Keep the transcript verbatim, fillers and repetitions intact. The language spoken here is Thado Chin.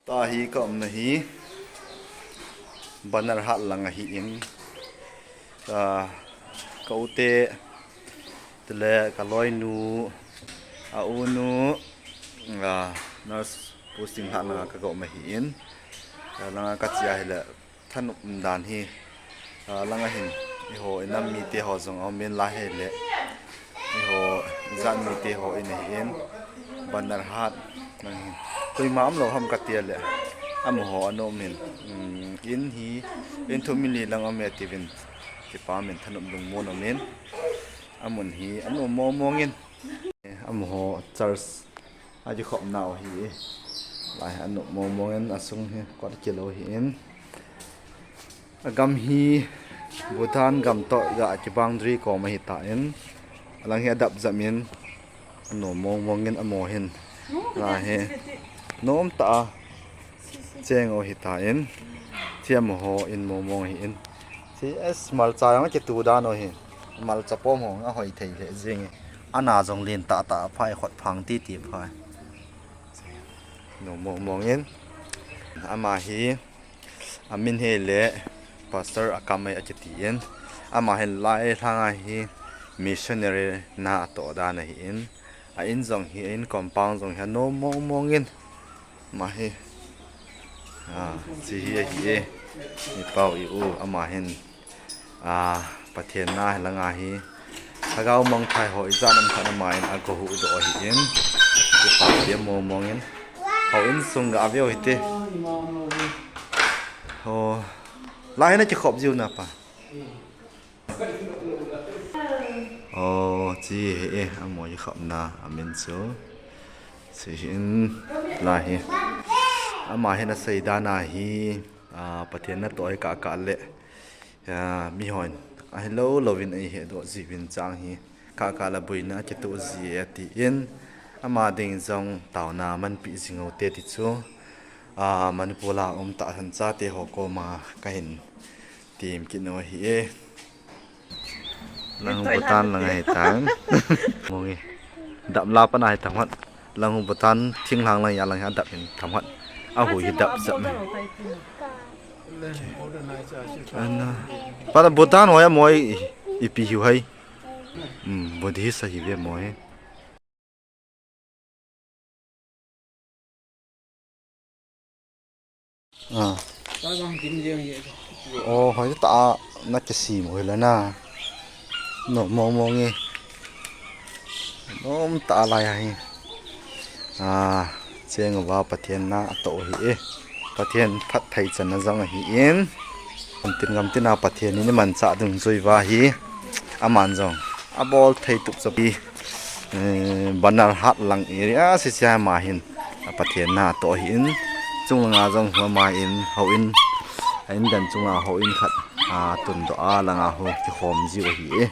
Tua hi ka umna hi Bannerhat lang ahin, ah, ka u te, tule ka loinu, a u nu, ah, nurse posting lhah langa ka um ahin, ah, langa ka che ahile thanop dan hi, ah, langa hin eiho inam mite ho jong aum in, lai hile eiho ijat mite ho in ahin, Bannerhat lang hin koima umlou ham kati le, amaho anom in, um, in hi in thum in li lang aum e tiuvin, kipah in thanop lungmon aumin, amun hi anom mong mong in, amaho church a kikhopna u ahi, lai hi anom mong mong in, asung hi kot kilou ahin, agam hi Bhutan gam toh ga ki boundary kom ahitan, alang hi adap jam in, anom mong mong in, amaho hin lai hi nomtah a cheng u ahitan, chi amaho in mong mong ahin, chi es malcha jong akitu dan u ahi, malcha pom ho ahoi thei lheh jing e, ana jong len tah tah a phai, khut phang titi phai, nom mong mong in, ama hi amin hile Pastor Akamai akitin, ama hin lai langa hi missionary na atoh dan ahin, a in jong hi, a in compound jong hi anom mong mong in, ama hi, ah, chi hi ahi e, i pau i u, ama hin, ah, Pathen na langa hi lhagao mangthai ho ijat ham khat ama in ago huhdoh ahin, kipah in mong mong in, houin sung ga veu hite. Ho, lai hi na kikhop jiu na pa. O, chi hi e, amaho kikhopna amin chu. Chi hin lai hi ama hin asei dan a hi, ah, Pathen natoh hi kah kah le, ah, mihon ahilou louvin eihedoh jiuvin chang hi, kah kah le boina kitoh ji e atin, ama ding jong taona manpeh jing u hite ti chu, ah, Manipur a um tah lhon chate ho koma kahin tem kit u ahi e. Lang Bhutan lang ahitan. Mong e. Dap la pana hi themkhat. Lang Bhutan thinglhang lang a lang hi adap in themkhat. Ahu hi dap jam e. Ana. Pana Bhutan ho amaho ipi hiu ham. Hmm, Buddhist ahi ve amaho hi. Ah. Tua jong dim jeng hi. O, hoitah a na kisem u hile na. Nom mong mong e. Nomtah a lai ahi. Ah, cheng uva Pathen na atoh u ahi e. Pathen phatthei channa jong ahin. Gamtin gamtin a Pathen in imanchah dungjui uva hi. Aman jong abol thei tup chapi. Eh, Bannerhat lang area sese a ama hin, a Pathen na atoh ahin, chunglanga jong ama in houin, a in dan chunga houin khat, ah, atundoh a langa hung kikhom jiu ahi e.